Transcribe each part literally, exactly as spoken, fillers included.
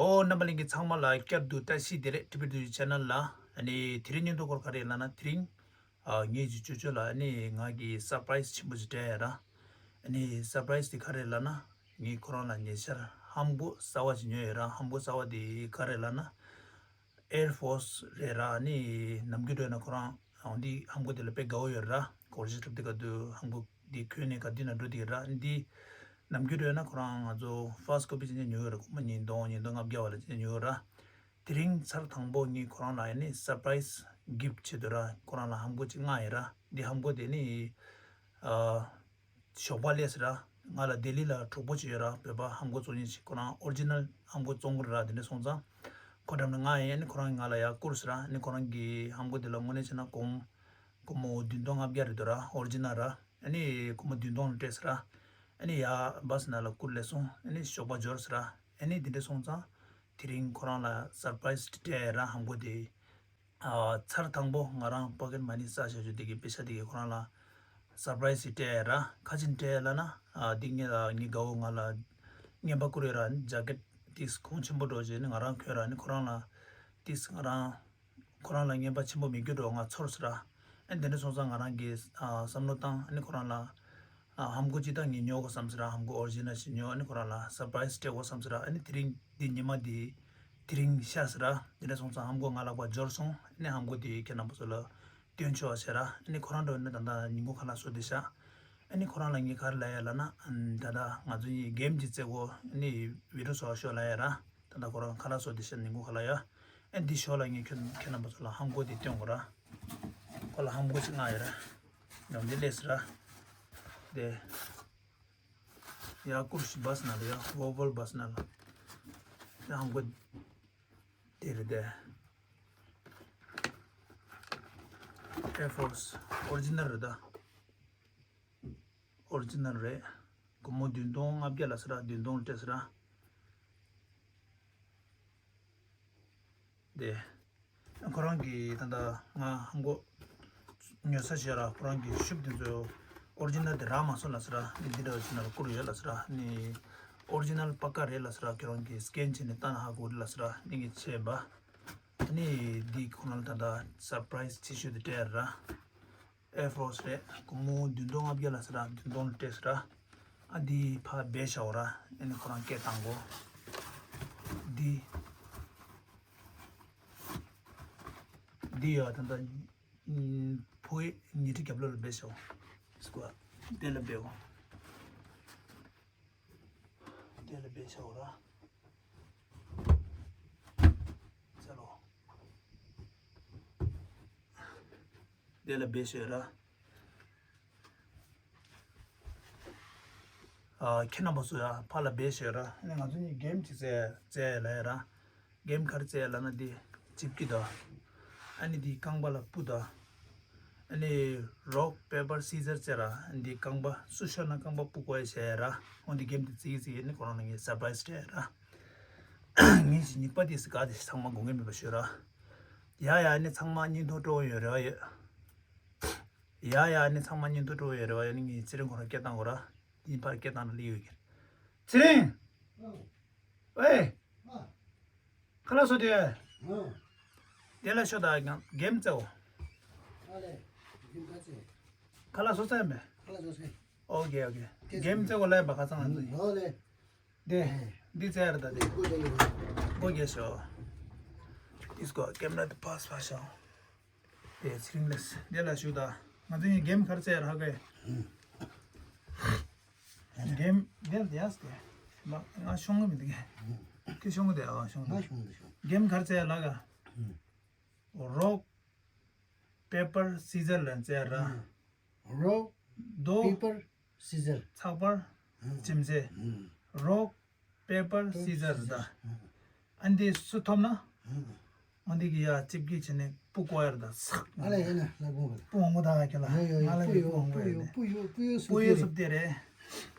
ཨོ། རྣམ་པ་ལྷན་རྒྱས་ཚང་མ་ལ་བསྐྱར་དུ་བཀྲ་ཤིས་བདེ་ལེགས། ཊི་བི་ཌི་ཆེ་ནལ་ལ། ཨ་ནི་དེ་རིང་སྙིང་དོན་སྐོར་ག་རེ་ལབ་ན། དེ་རིང་ཨ་ངེད་ཀྱི་ཅོ་ཅོ་ལ་ཨ་ནི་ང་གི་སར་པ་རའི་སི་ཆེན་པོ་ཞིག་སྤྲད་ཡ་ར། ཨ་ནི་སར་པ་རའི་སི་དེ་ག་རེ་ལབ་ན། ངས་ཁོ་རང་ལ་ཉེ་ཆར་ལྷམ་གོག་གསར་པ་ཞིག་ཉོས་ཡོད་ར། ལྷམ་གོག་གསར་པ་དེ་ག་རེ་ལབ་ན། ཨེར་ཕོར་སི་རེད་ར། ཨ་ནི་ནམ་རྒྱུན་འདྲ་ན་ཁོ་རང་འོ་འདི་ལྷམ་གོག་དེ་ལ་དཔེ་དགའ་བོ་ཡོད་ར། སྐོར་ཞིག་འགྲོ་དུས་སྐབས་དུ་ལྷམ་གོག་འདི་གོན་ནས་ག་དུས་ན་འགྲོ་དེ་ར། འདི་ནམ་རྒྱུན་འདྲ་ན་ཁོ་རང་ང་ཚོ་ཕར་སི་ཀོ་པི་ཅན་ཉོ་ཡོད་ར། སྒོར་མོ་ཉིས་སྟོང་ཉིས་སྟོང་ལྔ་བརྒྱ་བ་ལ་ཅན་ཉོ་ཡོད་ར། དེ་རིང་ཚར་དང་པོ་ངས་ཁོ་རང་ལ་ཨ་ནི་སར་པ་རའི་སི་གིཕ་ཊི་ཆེད་དུ་ར། ཁོ་རང་ལ་ལྷམ་གོག་ཅིག་མངགས་ཡིན་ར། འདི་ལྷམ་གོག་དེ་ནི་ཨ་ཞོགས་པ་སླེབས་སི་ར། ང་ལ་ལྡི་ལི་ལ་གྲོགས་པོ་ཅིག་ཡོད་ར། བོད་པ་ལྷམ་གོག་བཙོང་མཁན་ཅིག་ཁོ་རང་ཨོ་རི་ཇི་ནལ་ལྷམ་གོག་བཙོང་གི་ར། དེ་འདྲ་སོང་ཙང་ཁོ་འགྲམ་ནས་མངགས་ཡིན། ཨ་ནི་ཁོ་རང་གིས་ང་ལ་ཡར་བསྐུར་སི་ར། ཨ་ནི་ཁོ་རང་གི་ལྷམ་གོག་དེ་ལ་དངོས་གནས་བྱས་ན་སྒོར་སྒོར་མོ་བདུན་སྟོང་ལྔ་བརྒྱ་རེད་འདུག་ར། ཨོ་རི་ཇི་ནལ་ར། ཨ་ནི་སྒོར་མོ་བདུན་སྟོང་ལ་སྤྲད་སི་ར། ཨ་ནི་ཡར་བྷ་སི་ནང་ལ་བསྐུར་སླེབས་སོང་། ཨ་ནི་ཞོགས་པ་འབྱོར་སི་ར། ཨ་ནི་དེ་འདྲ་སོང་ཙང་དེ་རིང་ཁོ་རང་ལ་སར་པ་རའི་སི་སྤྲད་ཡ་ར། ལྷམ་གོག་དེ། ཨ་ཚར་དང་པོ་ང་རང་པོ་ཀེཊ་མ་ནི་བསགས་བཞག་རྒྱུ་དེ་གི་པེ་ས་དེ་གི་ཁོ་རང་ལ་སར་པ་རའི་སི་སྤྲད་ཡ་ར། ག་ཅི་སྤྲད་ཡ་ལབ་ན། ཨ་འདི་ངེད་ལ་ངའི་དགའ་བོ་ང་ལ་རྔན་པ་བསྐུར་ཡོད་ར། ཇེ་ཀེཊ་ཏིས་གོང་ཆེན་པོ་འདྲ་བྱས་ནས་ང་རང་གྱོན་ར། ཨ་ནི་ཁོ་རང་ལ་ཏིས་ང་རང་ཁོ་རང་ལ་རྔན་པ་ཆེན་པོ་མེད་རྒྱུ་འདྲ་ང་ཚོར་སི་ར། ཨ་ནི་དེ་འདྲ་སོང་ཙང་ང་རང་གིས་ཨ་བསམ་བློ་བཏང་། ཨ་ནི་ཁོ་རང་ལ་ཨ་ལྷམ་གོག་ཅིག་ད་ངས་ཉོ་དགོས་བསམ་སི་ར། ལྷམ་གོག་ཨོ་རི་ཇི་ནལ་ཞིག་ཉོ། ཨ་ནི་ཁོ་རང་ལ་སར་པ་རའི་སི་སྤྲད་དགོས་བསམ་སི་ར། ཨ་ནི་དེ་རིང་འདི་ཉི་མ་འདི་དེ་རིང་ཤར་སི་ར། དེ་འདྲ་སོང་ཙང་ལྷམ་གོག་ང་ལག་པ་འབྱོར་སོང་། ཨ་ནི་ལྷམ་གོག་དེ་ཁྱེད་རྣམ་པ་ཚོ་ལ་སྟོན་ཆོག་བྱས་ར། ཨ་ནི་ཁོ་རང་འགྲོ་ནི་ད་ལྟ་ཉིན་གུང་ཁ་ལག་བཟོ་བསྡད་ཤག་ཨ་ནི་ཁོ་རང་ལ་ངས་ག་རེ་ལབ་ཡ་ལབ་ན། ཨ་ད་ལྟ་ང་ཚོ་གཉིས་གེམ་ཅིག་རྩེ་གོ། ཨ་ནི་བི་ཌི་ཡོ་བཟོ་བ་ཤོག་ལབ་ཡ་ར། ད་ལྟ་ཁོ་རང་ཁ་ལག་བཟོ་བསྡད་ཤག་ཉིན་གུང་ཁ་ལག་ཡ། ཨ་འདི་ཞོར་ལ་ངས་ཁྱོད་ཁྱེད་རྣམ་པ་ཚོ་ལ་ལྷམ་གོག་དེ་སྟོན་དགོས་ར། ཁོ་ལ་ལྷམ་གོག་ཅིག་མངགས་ཡོད་ར། ཡང་འདི་སླེབས་སི་ར། དེ་ཡར་བསྐུར་ཞིག་བྷ་སི་ནང་ལ་ཡ། ཝོལ་ཝོ་བྷ་སི་ནང་ལ་ཡ། ལྷམ་གོག་དེ་རེད་དེ། ཨེར་ཕོར་སི་ཨོ་རི་ཇི་ནལ་རེད་ད། ཨོ་རི་ཇི་ནལ་རེད། སྒོར་མོ་བདུན་སྟོང་ལྔ་བརྒྱ་ལབ་སི་ར། བདུན་སྟོང་ལ་སྤྲད་སི་ར། དེ་ཁོ་རང་གིས་ད་ལྟ་ང་ལྷམ་གོག་ཉོ་ས་བྱས་ར། ཁོ་རང་གིས་ཤུབས་དེ་ཚོ་ཨོ་རི་ཇི་ནལ་དེ་རག་མ་སོང་ལབ་སི་ར། ནི་འདི་འདྲ་བ་ཅིག་ནང་ལ་བསྐུར་ཡོད་ལབ་སི་ར། ནི་ཨོ་རི་ཇི་ནལ་པ་ཀ་རེད་ལབ་སི་ར། ཁྱོད་རང་གིས་སི་ཀེན་བྱས་ནས་བལྟས་ན་ཧ་གོ་རེད་ལབ་སི་ར། ནི་ངས་བྱས་པ། ནི་འདི་ཁོ་རང་ལ་ད་ལྟ་སར་པ་རའི་སི་ཅིག་ཞུ་དེ་སྤྲད་ར། ཨེར་ཕོར་སི་རེད། སྒོར་མོ་བདུན་སྟོང་ལྔ་བརྒྱ་ལབ་སི་ར། བདུན་སྟོང་ལ་སྤྲད་སི་ར། ཨ་འདི་ཕར་སྦས་བཞག་གོ་ར། ཨ་ནི་ཁོ་རང་སྐད་བཏང་གོ། འདི་འདི་ཡ་ད་ལྟ་ཕོ་ཡི་ཉལ་ཁྲི་རྒྱབ་ལོགས་ལ་སྦས་བཞག་གོ། སི་ཀོ་དེ་ལ་སྦས་གོ། དེ་ལ་སྦས་བཞག་གོ་ར། ཅ་ལོ། དེ་ལ་སྦས་ཤོད་ར། ཨ་ཁྱེད་རྣམ་པ་ཚོ་ཡ་ཕར་ལ་སྦས་ཤོད་ར། ཨ་ནི་ང་ཚོ་གཉིས་གེམ་ཅིག་རྩེ་རྩེ་ལབ་ཡ་ར། གེམ་ག་རེ་རྩེ་ལབ་ན་འདི་ཅིབ་ཀི་དང་། ཨ་ནི་འདི་རྐང་པ་ལ་སྤུ་དང་། ཨ་ནི་རོག་པེ་པར་སི་ཛར་རྩེ་ར། འདི་རྐང་པ་སུ་ཤོར་ན་རྐང་པ་སྤུ་བཀོག་ཡ་བྱས་ར། འོ་འདི་གེམ་འདི་རྩེ་གི་རྩེ་གི་ཨ་ནི་ཁོ་རང་ལ་ངས་སར་པ་རའི་སི་སྤྲད་ར། ངས་ཞིག་ཉིག་པ་དེ་སི་ག་དེ་ཞིག་ཚང་མ་དགོངས་འགལ་མེད་པ་ཤོད་ར། ཡ་ཡ་ཨ་ནི་ཚང་མ་སྙིང་ཐོ་སྤྲོ་བོ་ཡོད་རེ་བ་ཡོད། ཡ་ཡ་ཨ་ནི་ཚང་མ་སྙིང་ཐོ་སྤྲོ་བོ་ཡོད་རེ་བ་ཡོད། ཨ་ནི་ངས་ཚེ་རིང་ཁོ་རང་སྐད་བཏང་དགོས་ར། ཡིན་ཕར་སྐད་བཏང་ན་ལི་ཡོད་ཀྱི། ཚེ་རིང་། ཨེ། ཁ་ལག་བཟོ་དེ། དེ་ལ་ཤོག་ད་གེམ་རྩེའོ། ཁ་ལག་བཟོ་ཚར་མེད། ཨོ་ཀེ་ཨོ་ཀེ། གེམ་རྩེའོ་ལ་ཡིན་པ་ཁ་ཚང་ང་ཚོ་ཡིན། དེ་འདི་རྩེ་ར་ད་དེ། ཨོ་ཀེ་ཤོག། This got camera the pass fashion. དེ་ཚེ་རིང་ལགས་དེ་ལ་ཞུ་ད། ང་ཚོ་གཉིས་གེམ་ག་རེ་རྩེ་ཡ་ཧ་གོ་ཡ། གེམ་དེ་ལ་དེ་ཡ་སྟེ། ང་ང་ཤོང་གི་མི་འདུག་གས། ཁྱོད་ཤོང་གི་དེ། ཨ་ཤོང་གི་འདུག་ང་ཤོང་གི་འདུག་ཤོང་། གེམ་ག་རེ་རྩེ་ཡ་ལབ་ག། རོག་པེ་པར་སི་ཛར་ལ་རྩེ་ཡ་ར། རོག་རྡོ་པེ་པར་སི་ཛར། ཚགས་པར། ཨ། ཅིམ་ཟེ། ཨ། རོག་པེ་པར་སི་ཛར་ད། ཨ། ཨ་འདི་སུ་ཐོབ་ན། ཨ། ཨ་འདི་གི་ཡ་ཅིབ་ཀི་བྱས་ནས་སྤུ་བཀོག་ཡར་ད་སག། ཨ་ལས་ཡིན་ན་ལ་སྤུ་བ་ལ། སྤུ་འོང་པོ་ད་ཁྱེད་ལ། ཡོ་ཡོ་ཡོ། ང་ལ་སྤུ་གི་ཡོ་སྤུ་འོང་པོ་སྤུ་ཡོད་ཡོ་ནས། སྤུ་ཡོ་སྤུ་ཡོ་སུ་སྤུ་ཡོ་དེ་སུབ་རེད། དེ་རེད།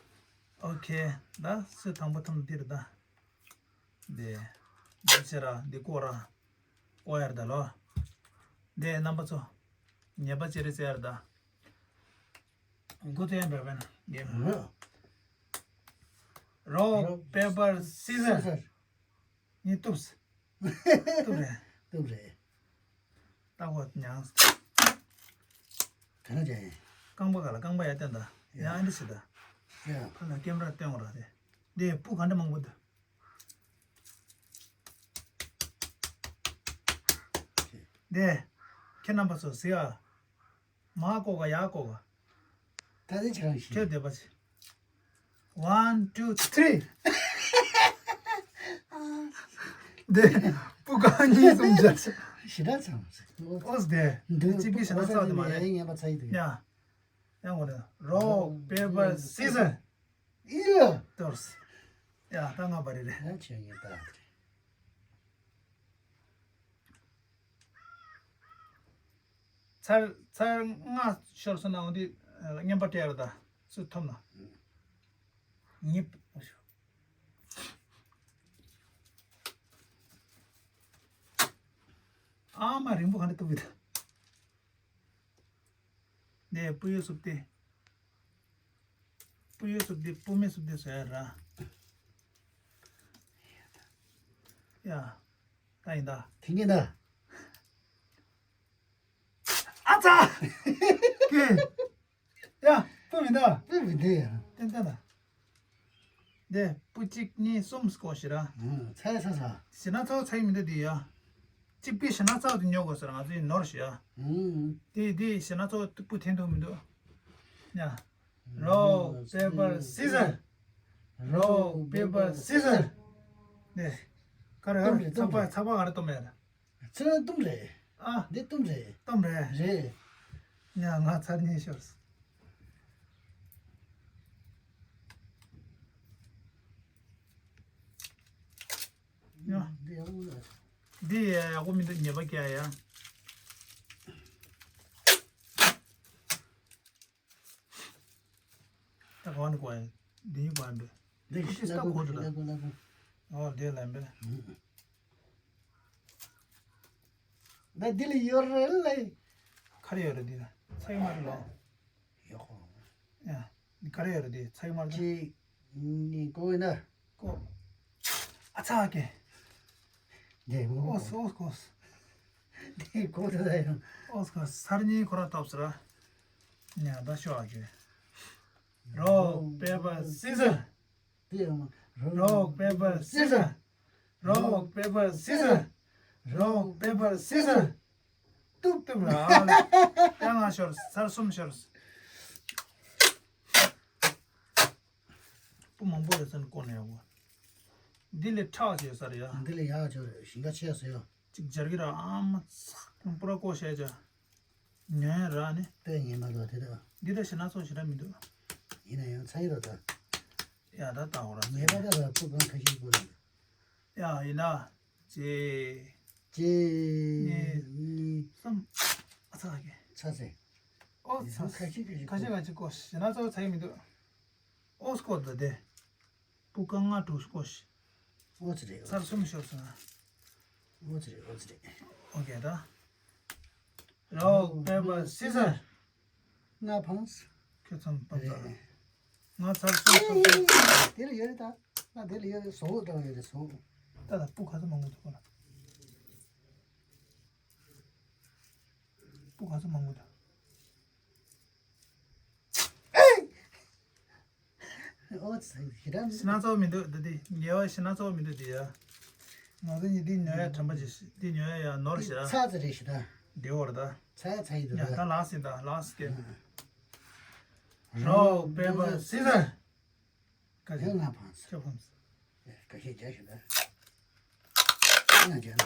ཨོ་ཁེ། ད་སུ་དང་པོ་ཐོབ་ན་དེ་རེད་ད། དེ། འདི་ཆེ་ར་འདི་བཀོག་ར། བཀོག་ཡར་ད་ལོ། དེ་རྣམ་པ་ཚོ། ཉེས་པ་ཅི་རེད་ཟེར་ཡར་ད། འགོ་དེ་འདྲ་བན་ཡེ། རོག་པེ་པར་སི་ཛར། སི་ཛར། ངས་གཏུབས། གཏུབས་རེད། གཏུབས་རེད། ལྟ་གོ་མྱངས། ག་ན་ཅན། རྐང་པ་ག་ལ་རྐང་པ་ཡར་བསྟན་ད། ཡ། ཡང་ཨ་འདི་བྱེད་ད། ཡ། ཕ་ལ་ཀེམ་ར་བསྟན་འོ་ར་དེ། འདི་སྤུ་ག་འདྲ་མང་པོ་འདུག་འདི། ཁྱེད་རྣམ་པ་ཚོ་གཟིགས་ཨ། མར་བཀོག་ག་ཡར་བཀོག་ག་ད་དེ་ཁྱེད་རང་ཤེས། ཁྱེད་བསྡད་པ་ཆེ། One, two, three. འདི། སྤུ་གང་གཉིས་གསུམ་བརྒྱབ། ཞེ་དྲག་ཚང་མ་ཟེར། ཨོས་དེ། འདི་གཅིག་གིས་ཞེ་དྲག་ཚ་བ་དེ་མ་རེད། ངན་པ་ཚ་ཡི་འདུག་ཡ། ཡང་གོ་ནས། Rock, paper, scissor. ཡ། ཏོར་སི། ཡ། ད་ང་བ་རེད་རེད། ཡ། ཁྱེད་ངན་ད། ཚར་ཚར་ལྔ་ཤོར་སོང་ན་འོ་འདི་རྔན་པ་སྤྲད་ར་ད་སུ་ཐོབ་ན། ཉིབ། ཨ་མ་རིང་པོ་ག་འདྲ་གཏུབ་གི་ད། ནས་སྤུ་ཡོད་སུབ་སྟེ། སྤུ་ཡོད་སུབ་སྟེ་སྤུ་མེད་སུབ་སྟེ་བཟོ་ཡ་ར། ཡ། ད་ཡིན་ད། དེ་ཉིད་ད། ཨ་ཙ། ཀེ། ཡ། སྤུ་མི་འདུག་སྤུ་མི་འདུག་ཡ། ཏན་ཏན་ད། འདི་སྤུ་གཅིག་གཉིས་གསུམ་སྐོར་ཞིག་ར། ཨང་། ཚ་ཡ་ཚ་ཚ། ཞེ་ན་ཚ་བོ་ཚ་ཡི་མི་འདུག་འདི་ཡ། གཅིག་པུས་ཞེ་ན་ཚ་བོ་དེ་ཉོ་དགོས་ཟེར་ང་ཚོའི་ནོར་ཞིག་ཡ། ཨང་། འདི་འདི་ཞེ་ན་ཚ་བོ་སྤུ་འཐེན་ཐུབ་མི་འདུག་ཡ། Rock, paper, scissor. Rock, paper, scissor. འདི། ག་རེ་ག་རེ། ཚགས་པ་ཚགས་པ་ག་རེ་གཏོང་མེད་ར། ཚེ་རིང་གཏུམ་རེད། ཨ། འདི་གཏུམ་རེད། གཏུམ་རེད། རེད། ཡ། ང་ཚར་གཉིས་ཤོར། ཡ། འདི་ཡག་པོ་མི་འདུག་འདི་ཡག་པོ་མི་འདུག་ཉེས་པ་བཀལ་ཡ། ད་ག་བ་ནི་གོ་ཡ། འདི་ཡིན་གོ་ཡ་འདི། འདི་ཤི་ལ་གོ་ཤི་ལ་གོ་ལ་གོ། ཨོ་དེ་ལ་འབད། ད་འདི་ལ་ཡོད་རེད་ལེ། ག་རེ་ཡོད་རེད་འདི་ལ། ཚ་གི་མ་རེད་ལོ། ཡོད་ཁོ། ཡ། འདི་ག་རེ་ཡོད་རེད་འདི་ཚ་གི་མ་རེད། གཅིག་གཉིས། གོ་ཡིན་ན། ཀོ། ཨ་ཚ་ཀེ། འདི་མོ། ཨོ་སི་ཨོ་སི་ཀོ་སི། འདི་ཀོ་ད་ད་ཡང་། ཨོ་སི་ཀོ་སི། ཚར་གཉིས་ཁོ་ར་ཐོབ་སི་ར། ཉ་ད་ཤོ་ཨ་ཀེ། Rock, paper, scissor. འདི་ཡང་མ། Rock, paper, scissor. Rock, paper, scissor. Rock, paper, scissor. གཏུབ་གཏུབ་ར། ཡང་ང་ཤོར། ཚར་གསུམ་ཤོར། སྤུ་མང་པོ་ཡོད་ས་ནས་བཀོག་ན་ཡག་པོ། འདི་ལས་ཁྲག་ཅིག་ཡོད་ས་རེད་ཡ། འདི་ལས་ཡག་ཅིག་རེད། ཞིང་ཁ་ཆེ་ས་ཡོད། ཅིག་སྦྱར་གི་ར། ཨ་མ་ཚ། སྤུ་ར་བཀོག་བྱས་ཅ། ཉོན་ར་ནི། དཔེ་ངན་པ་ལོ་དེ་དག་འདི་ད་ཞེ་ན་ཚ་བོ་ཞེ་དྲག་མི་འདུག་ཡིན་ན་ཡང་ཚ་ཡི་རོ་ད། ཡ་ད་ལྟ་འོ་ར་ཚ་ངེས་པ་ཡིན། ད་ར་སྤུ་གང་ཁ་ཤས་སྤུ་ར། ཡ་ཡིན་ན། གཅིག་གཅིག་གཉིས། གཉིས། གསུམ། ཨ་ཚ་ཧ་གེ། ཚ་ཚེ། ཨོ་ཚ། ཁ་ཤས་ཁ་ཤས་ཁ་ཤས་ཁ་ཤས་ཀོ། ཞེ་ན་ཚ་བོ་ཚ་ཡི་མི་འདུག་ཨོ་སྐོར་ད་དེ། སྤུ་རྐང་ལྔ་དྲུག་སྐོར་ཤི། ཨོ་ཙི་རེད། ཚར་གསུམ་ཤོར་སོང་ང་། ཨོ་ཙི་རེད། ཨོ་ཙི་རེད། ཨོ་ཀེ་ད། Rock, paper, scissor. ང་ཕངས། ཁྱོད་ཚང་ཕངས་ཚར། རེད། ང་ཚར་གསུམ་ཤོར་སོང་། དེ་ལ་ཡོད་རེད་ད། ང་དེ་ལ་ཡོད་རེད། བཟོ་བོ་འདྲ་བ་ཡོད་རེད་བཟོ་བོ། ད་ད་སྤུ་ག་ཚོད་མང་པོ་འདུག་གོ་ལ། སྤུ་ག་ཚོད་མང་པོ་འདུག་ཨོ་ཙི་ཞེ་དྲག་མི་འདུག་ཞེ་ན་ཚ་བོ་མི་འདུག་འདི་འདི་ཉེ་བ་ཞེ་ན་ཚ་བོ་མི་འདུག་འདི་ཡ། ང་ཚོ་གཉིས་འདི་ཉོ་ཡ་དྲན་པ་ཅིག་འདི་ཉོ་ཡ་ཡ་ནོར་ཞེ་ད། ཚ་ཙི་རེད་ཞེ་ད། འདི་འོར་ད། ཚ་ཡ་ཚ་ཡི་འདུག་ཡ་ད་ལགས་སི་ད་ལགས་སི་ཀེ། Rock, paper, scissor. ཀ་ཤི་ང་ཕངས། ཁྱོད་ཕངས། ཀ་ཤི་རྒྱ་ཞེ་ད། ང་རྒྱ་ན།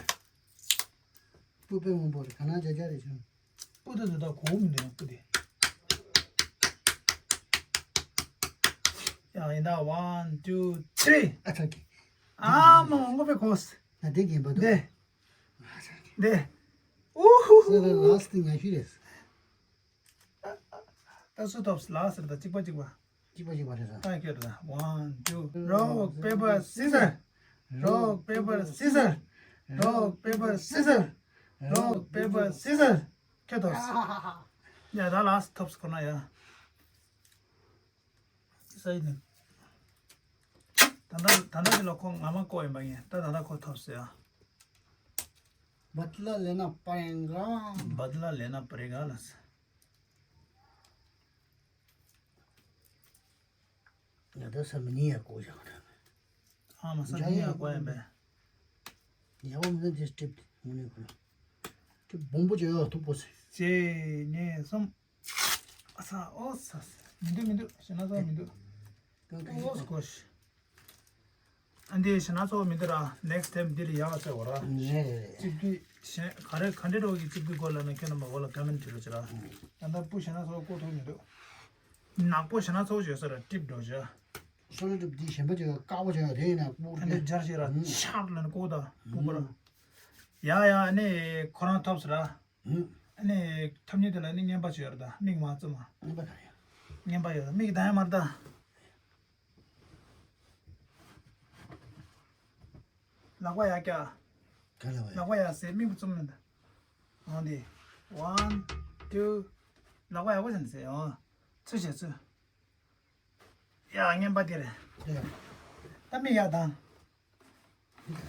སྤུ་པའི་སྔོན་པོ་རེད། ག་ན་རྒྱ་རྒྱ་རེད་བྱུང་། སྤུ་དེ་འདི་དག་གོ་མི་འདུག་སྤུ་དེ། ཡང་ཡིན་ད། One, two, three. ཨ་ཚ་ཀི། ཨ་མ་མང་པོ་པའི་གོ་སི། ད་དེ་རྒན་པ་འདུག་དེ། ཨ་ཚ་ཀི། དེ། ཨུ་ཧུ་ཧུ། སེ་ལ་ལ་སི་ཏི་ང་ཤི་རེད། ད་སུ་ཐོབ་ལ་སི་རེད་ད། གཅིག་པ་གཅིག་པ། གཅིག་པ་གཅིག་པ་རེད་ད། ད་ཁྱོད་རེད་ད། One, two. Rock, paper, scissor. Rock, paper, scissor. Rock, paper, scissor. Rock, paper, scissor. ཁྱོད་ཐོབ། ཡ་ད་ལ་སི་ཐོབ་སི་ཁོ་ན་ཡ། ས་ཡི་ནི། ད་ལྟ་ད་ལྟ་འདི་ལ་ཁོ་ང་མ་བཀོག་ཡིན་པ་ཡིན། ད་ད་ལྟ་ཁོ་ཐོབ་ཟེར་ཨ། बदला लेना पड़ेगा। बदला लेना पड़ेगा ལ་ཟེར། ང་ད་ས་མི་ཉིན་ཡ་བཀོག་བཞག་ག་ཨ་མ་ས་མི་ཉིན་ཡ་བཀོག་ཡིན་པས། ཡ་བ་མི་ན་དེ་སྐྲིབ་དངོས་གནས་ཁོ་ན་སྐྲིབ་སྦོམ་པོ་ཅིག་ཡོད་ཐུག་པོ་ཟེར། གཅིག་གཉིས་གསུམ། ཨ་ས་ཨོ་ས་ས། མི་འདུག་མི་འདུག་ཞེ་ན་ཚོགས་མི་འདུག་ཀང་ཀང་ཨོ་ས་ཀོ་ཤ། ཨ་འདི་ཞེ་ན་ཚོགས་མི་འདུག་ར། next time འདི་ལ་ཡག་ཟེར་བ་ར། རེད་རེད་རེད། ཅིབ་ཀི་གཞན་ག་རེ་ག་འདྲེ་འགྲོ་གི་ཅིབ་ཀི་སྐོར་ལ་ན་ཁྱོད་རྣམ་པ་འོ་ལ་ཀ་མེན་བྲིས་རོགས་བྱེད་ར། ད་ལྟ་སྤུ་ཞེ་ན་ཚོགས་བཀོག་ཐུབ་མི་འདུག་ནག་པོ་ཞེ་ན་ཚོགས་བྱོས་ས་ར་ཀྲིབ་འགྲོ་བྱ། སོ་ལོ་ཀྲིབ་འདི་གཞན་པ་ཅིག་ལ་དཀར་པོ་ཅིག་ཡོད་དེ་ཡིན་ན་སྤུ་ཨ་འདི་རེད། སྦྱར་བྱེད་ར་ཆག་ལ་ན་བཀོག་ད་སྤུ་པ་ར། ཡ་ཡ་ཨ་ནི་ཁོ་རང་ཐོབ་ཟེར་ར། ཨ་ནི་ཐབ་སྙིང་དེ་ལ་ནི་རྔན་པ་ཅིག་ཡོད་རེད་ད། མིག་མ་བཙུམ་མ། རྔན་པ་ག་རེ་ཡོད། རྔན་པ་ཡོད་རེད། མིག་གདངས་ཡ་མ་རེད་ད། ལག་པ་ཡར་བཀྱག་ག་ལ་བ་ཡ། ལག་པ་ཡར་ཟེར་མིག་བཙུམ་མེད་ད། འོང་དེ། One, two. ལག་པ་ཡག་པོ་བྱས་ནས་ཟེར་ཡོང་། ཚུར་བྱས་ཚུར། ཡ་རྔན་པ་དེ་རེད། ད་མིག་ཡར་གདངས།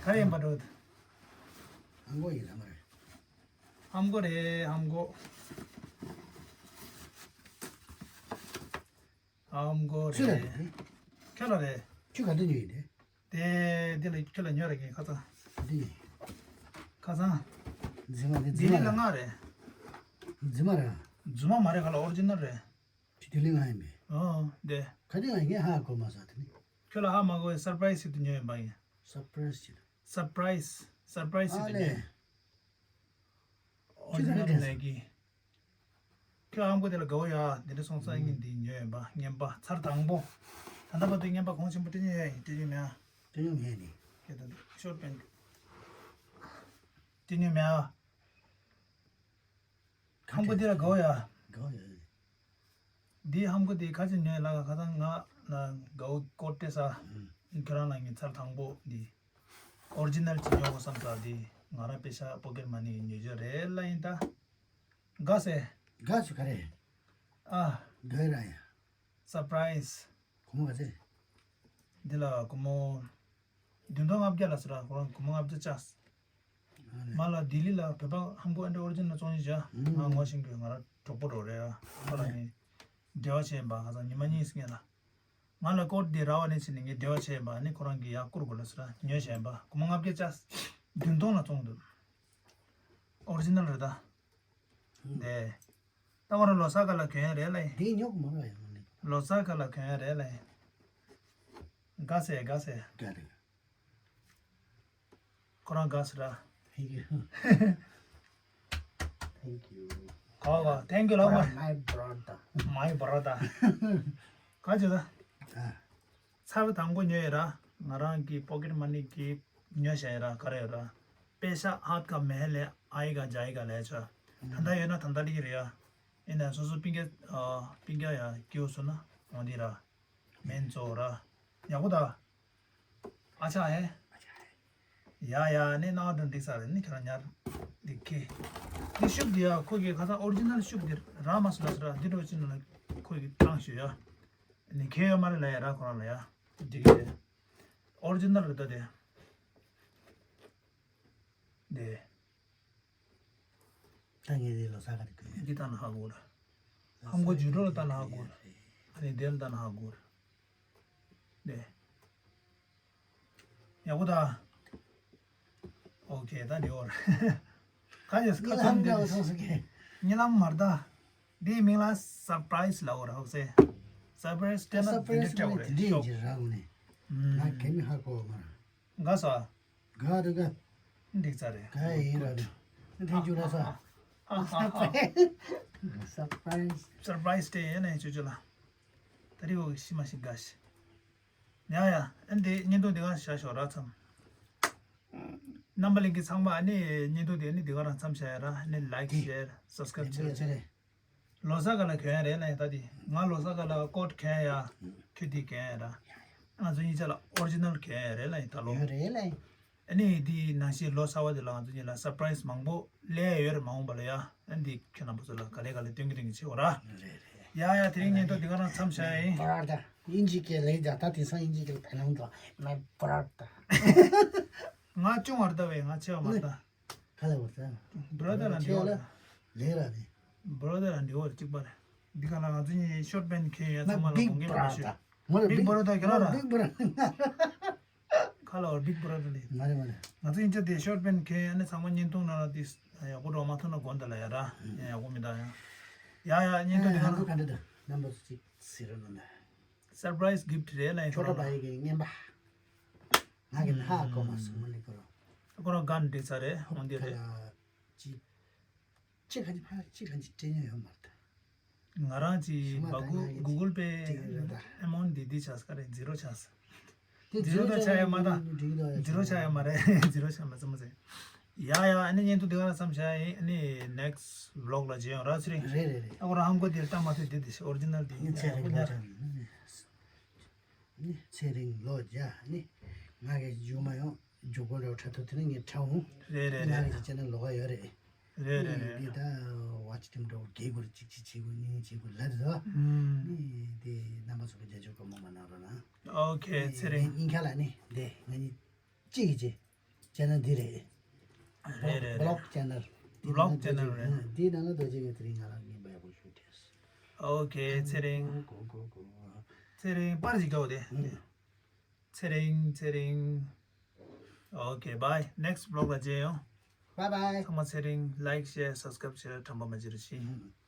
ག་རེ་ཡིན་པ་འགྲོ། ཧམ་གོ་ཡིན་ལ་མ་རེད། ཧམ་གོ་རེད་ཧམ་གོ། ཧམ་གོ་ཆུ་རེད། རེད། ཁྱོད་ལ་རེད། ཆུ་ག་འདི་ཉོས་ཡིན་དེ། དེ་འདི་ལ་ཁྱོད་ལ་ཉོ་རེད་ངས་ཁ་སང་། འདི་ཉོས། ཁ་སང་། རྫུན་མ་འདི་རྫུན་མ་ལྡི་ལི་ལ་རེད། མངགས་རེད། རྫུན་མ་རེད། རྫུན་མ་མ་རེད་ག་ལ་ཨོ་རི་ཇི་ནལ་རེད། ཁྱོད་ལྡི་ལི་མངགས་ཡིན་པས། ཨོ་དེ། ག་དེ་ང་ངས་ཧ་གོ་མ་སོང་དེ་ནི། ཁྱོད་ལ་ཧ་མ་གོ་བའི་སར་པ་རའི་སི་ཞིག་ཏུ་ཉོས་ཡིན་པ་ཡིན། སར་པ་རའི་སི་ཞིག་ཏུ། སར་པ་རའི་སི་ཞིག་ཏུ་ཨ་ལེ། ཉོས། ཨོ་རི་ཇི་ནལ་ནས་ཀྱི། ཁྱོད་ཧམ་གོ་དེ་ལ་དགའ་བོ་ཡ། འདི་འདྲ་སོང་ཙང་ངས་འདི་ཉོས་ཡིན་པ་རྔན་པ་ཚར་དང་པོ། ད་ལྟ་བར་དུ་རྔན་པ་གོང་ཆེན་པོ་སྤྲད་མྱོང་ཡ་ཡིན་སྤྲད་མྱོང་མེད་ཨ། སྤྲད་མྱོང་མེད་ནི། ཁྱེད་ད་ཤོར་པན། སྤྲད་མྱོང་མེད་ཨ། ཧམ་གོ་འདི་ལ་དགའ་བོ་ཡ། དགའ་བོ་ཡ། འདི་ཧམ་གོ་འདི་ཁ་ཅིག་ཉོས་ལ་ཁ་སང་ང་ལ་དགའ་བོ་ཀོ་ཏེ་ས། ཁྱོད་རང་ལ་ངས་ཚར་དང་པོ་འདི། ཨོ་རི་ཇི་ནལ་གྱི་ཉོ་དགོས་བསམ་ས་འདི་ང་རང་པེ་ཤ་པོ་ཀེ་ཊི་མ་ནི་ཉོས་ཡོད་རེད་ལ་ཡིན་ད། དགའ་སེ། དགའ་སུ་ག་རེ། ཨ། དགའ་ར་ཡ། སར་པ་རའི་སི། སྒོར་མོ་ག་ཚད། འདི་ལ་སྒོར་མོ། བདུན་སྟོང་ལྔ་བརྒྱ་ལ་ཟེར་ར་ཁོ་རང་སྒོར་མོ་ལྔ་བརྒྱ་བཅག་ཨ་ལེ། མ་ལ་ལྡི་ལི་ལ་བོད་པ་ཧམ་གོ་ཨ་འདྲ་ཨོ་རི་ཇི་ནལ་བཙོང་ཡིན་བྱ། ཨུམ། ང་ངོ་ཤེས་མཁན་ང་རང་གྲོགས་པོ་རོ་རེད་ཨ། ཁོ་ལ་ངས་འབྲེལ་བ་བྱས་ཡིན་པ་ཁ་སང་ཉི་མ་གཉིས་སྔོན་ལ། ང་ལ་ཀོ་ཌི་འདི་རག་པ་ནས་ཕྱིན་ནས་ངས་འབྲེལ་བ་བྱས་ཡིན་པ་ཨ་ནི་ཁོ་རང་གིས་ཡར་བསྐུར་དགོས་ལ་ཟེར་ར་ཉོས་བྱས་ཡིན་པ་སྒོར་མོ་ལྔ་བརྒྱ་བཅག་བདུན་སྟོང་ལ་བཙོང་འདུག་ཨོ་རི་ཇི་ནལ་རེད་ད། ཨུམ། དེ། ད་ཁོ་རང་ལོ་གསར་སྒང་ལ་གྱོན་ཡ་རེད་ལ་ཡིན། དེ་ཉོ་གི་མ་རེད་ཡང་ནི། ལོ་གསར་སྒང་ལ་གྱོན་ཡ་རེད་ལ་ཡིན། དགའ་སེ་དགའ་སེ། དགའ་རེད། ཁོ་རང་དགའ་སེ་ར། Thank you. Thank you. གོ་གོ། Thank you ལགས་མ། My brother. My brother. ག་ཅི་ད། ཨ། ཚར་དང་པོ་ཉོས་ཡོད་ར། ང་རང་གི་པོ་ཀེ་ཊི་མ་ནི་གི་ཉོས་བཞག་ཡོད་ར་ག་རེ་ཡོད་ར། པེ་ཤ་ཧཱཐ་ཀ་མེ་ལེ་ཨའི་ཀ་ཇའི་ཀ་ལེ་ཆ། ད་ལྟ་ཡོད་ན་ད་ལྟ་ལི་རེད་ཡ། ཡིན་ན་སོ་སོ་སྤུན་ཀྱག་ཨ་སྤུན་ཀྱག་ཡ་སྐྱེ་བོ་སོ་ན་འོང་དེ་ར། མེན་ཙོ་ར། ཡག་པོ་ད། ཨ་ཆ་ཧེ། ཡ་ཡ་ནི་ནང་དུ་འདི་ས་རེད་ནི་ཁྱོད་རང་ཉར། འདི་ཁེ། འདི་ཤུབ་འདི་ཡ་ཁོ་གི་ཁ་སང་ཨོ་རི་ཇི་ནལ་ཤུབ་འདི་ར་མ་སུ་ལ་སུ་ར་འདི་འགྲོ་ཅི་ནོ་ལ་ཁོ་གི་བཏང་ཞུ་ཡ། ནི་ཁེ་ཡོད་མ་རེད་ལ་ཡ་ར་ཁོ་རང་ལ་ཡ། འདི་གི་རེད། ཨོ་རི་ཇི་ནལ་རེད་ད་དེ། འདི། ད་ངས་འདི་ལོ་གསར་ག་རེ་གོན། འདི་ལྟ་ན་ཧ་གོ་ར། ཧམ་གོ་ཇུ་ཌོ་ལ་ལྟ་ན་ཧ་གོ་ར། ཨ་ནི་དེ་ལ་ལྟ་ན་ཧ་གོ་ར། འདི། ཡག་པོ་ད། ཨོ་ཁེ་ད་འདི་འོར། ག་ཡོད་ག་ཚོད་འདི། ཉི་ལམ་མར་ད། འདིའི་མིང་ལ་སར་པ་རའི་སི་ལབ་འོར་ཧོག་སེ། སར་པ་རའི་སི་སྤྲད་ན་འདི་འདྲ་སྤྲད་འོར་ཤོག་ང་ཁེ་མི་ཧ་གོ་མ། ག་ས། ག་རེ་ག་འགྲིག་ཚར་རེད། ག་ཡིན་ར་རེད། ཐེངས་བཅུ་ར་ས། ཧ་ཧ་ཧ། སར་པ་རའི་སི། སར་པ་རའི་སི་སྤྲད་ཡས་ན་ཡིན་ཅོ་ཅོ་ལ། ད་རེས་འོ་ཤི་མ་ཤི་དགའ་ཤི། ཡ་ཡ། ཨ་འདི་བརྙན་ཐུང་འདི་ག་བཞག་ཤོག་ར་མཚམས། རྣམ་པ་ལྷན་རྒྱས་ཚང་མ་ཨ་ནི་བརྙན་ཐུང་འདི་ཨ་ནི་འདི་ག་རང་མཚམས་བཞག་ཡ་ར་ཨ་ནི་ལའིཀ་ཤེར་སབ་སི་ཀ་རའིབ་བྱེད་ར་བྱེད་རེད། ལོ་གསར་སྒང་ལ་གྱོན་ཡ་རེད་ལ་ཡིན་ད་འདི་ང་ལོ་གསར་སྒང་ལ་ཀོ་ཊི་གྱོན་ཡ། ཁྱོད་འདི་གྱོན་ཡ་ར། ང་ཚོ་གཉིས་ཆ་ལ་ཨོ་རི་ཇི་ནལ་གྱོན་ཡ་རེད་ལ་ཡིན་ད་ལོ། ཡོད་རེད་ལ་ཡིན། ཨ་ནི་འདི་ནང་བཞིན་ལོ་གསར་བ་འདི་ལ་ང་ཚོ་གཉིས་ལ་སར་པ་རའི་སི་མང་པོ་སླེབས་ཡ་ཡོད་རེད་མ་འོངས་པ་ལ་ཡ། ཨ་ནི་འདི་ཁྱོད་རྣམ་པ་ཚོ་ལ་ག་ལེ་ག་ལེ་སྟོན་གྱི་རིང་གི་བྱེད་འོ་ར། རེད་རེད། ཡ་ཡ། དེ་རིང་བརྙན་ཐུང་འདི་ག་རང་མཚམས་བཞག་ཡིན། པར་ད་དབྱིན་ཇི་སྐད་ལས་ཀྱང་ད་དེང་སང་དབྱིན་ཇི་སྐད་ཕན་ལམ་དང་མེད་པར་ད། ང་ཅུང་བར་ལྟ་བས་ང་ཆེ་བ་མ་ལྟ། ག་ལ་བར་ད། brother ལ་འདི་བ་རེད། ལས་ར་རེད། brother ལ་འདི་བ་རེད། གཅིག་པ་རེད། འདི་ག་ལ་ང་ཚོ་གཉིས་ཤོར་པན་ཁེ་ཡ་ཚང་མ་ལ་big དགོངས་འགལ་མ་brother ཞུ། ད་མོ་ལ་big brother ག་ལ་ར། big brother ཁ་ལ་བར་big brother ལས། མ་རེད་མ་རེད། ང་ཚོ་ཡིན་ཆ་དེ་ཤོར་པན་ཁེ་ཨ་ནི་ཚང་མ་བརྙན་ཐུང་ནང་ལ་དེ་ཡག་པོ་འགྲོ་མ་ཐུབ་ན་དགོངས་དག་ལ་ཡ་ར། ཡག་པོ་མི་འདུག་ཡ། ཡ་ཡ། བརྙན་ཐུང་དེ་ང་ཚོ་ག་འདྲ་འདུག་རྣམ་པ་ཚོ་གཅིག་ཟེར་རོགས་གནང་། surprise gift རེད་ལ་ཡིན་ཁྱོད་ར་པ་ཡི་གི་རྔན་པ། ང་གི་ཧ་གོ་མ་སོང་མ་ནི་ཁོ་རང་། ཁོ་རང་ག་འདྲ་ས་རེད་འོང་དེ་རེད། ཅི་ཅི་ག་ཅི་ཕ་ཅི་ག་ཅི་སྤྲད་ཉོ་ཡོད་མ་རེད། ང་རང་ཅི་ཞུ་མ་བ་ད་ང་ཡི་Google Pay ཅི་རེད་ད། amount འདི་འདི་ཆགས་ཀ་རེད། zero ཆགས། དེ zero ད་ཆགས་ཡོད་མ་ད། འགྲིག་གི་འདུག་ཡ། zero ཆགས་ཡོད་མ་རེད། zero ཆགས་མ་ཙམ་མ་ཟད། ཡ་ཡ། ཨ་ནི་བརྙན་ཐུང་དེ་ག་ལ་མཚམས་བཞག་ཡིན། ཨ་ནི་next vlog ལ་མཇལ་ཡོང་ར་ཚེ་རིང་། རེད་རེད་རེད། ཨ་ཁོ་རང་ཧམ་གོ་དེར་ལྟ་མ་ཐུབ་དེ་དེ་original དེ་ཨ་ནི་ཚེ་རིང་ཁོ་ལོ་ཉར། ཨ་ནི་ཚེ་རིང་ལོ་བརྒྱ། ཨ་ནི་ང་གི་རྒྱུ་མ་ཡོང་རྒྱུ་གོ་ལོ་ཁྲ་ཐུབ་དེ་ནི་ངས་ཁྲ་འོང་། རེད་རེད་ང་རེད། གི་ཅེ་ནལ་ལོག་ཡོད་རེད། རེད་རེད་ནི་རེད། འདི་ད་watch time འགྲོ་དགེ་སྒོར་གཅིག་གཅིག་བྱེད་དགོས་གཉིས་གཉིས་བྱེད་དགོས་ལབ་དོ། ཨུམ། ནི་འདི་རྣམ་པ་ཚོ་གི་རྒྱ་ཆོ་གོ་མོ་མ་གནང་རོགས་གནང་། ཨོ་ཁེ། ནི་ཚེ་རིང་ངས་ཉིན་ཁ་ལ་ནི་འདི་ང་གཉིས་གཅིག་གི་ཅེ་ཅེ་ནལ་འདི་རེད། རེད་རེད་རེད། vlog channel འདི་vlog ནང་channel རེད། འདི་ནང་ལ་རྡོ་རྗེ་གི་དེ་རིང་ང་ལ་ངས་འབའ་ཡག་པོ་ཞུ་དྲན་སོང་། ཨོ་ཁེ། ཚེ་རིང་། གོ་གོ་གོ། ཚེ་རིང་པར་ཞིག་རྒྱག་དེ། ཨུམ། ཚེ་རིང་། ཚེ་རིང་། Okay, bye. Next vlog ལ་མཇལ་ཡོང་། Bye bye. ཚང་མ་ཚེ་རིང་། Like, share, subscribe བྱེད་ར་དྲན་པ་མ་བརྗེད་རོགས་ཞུ།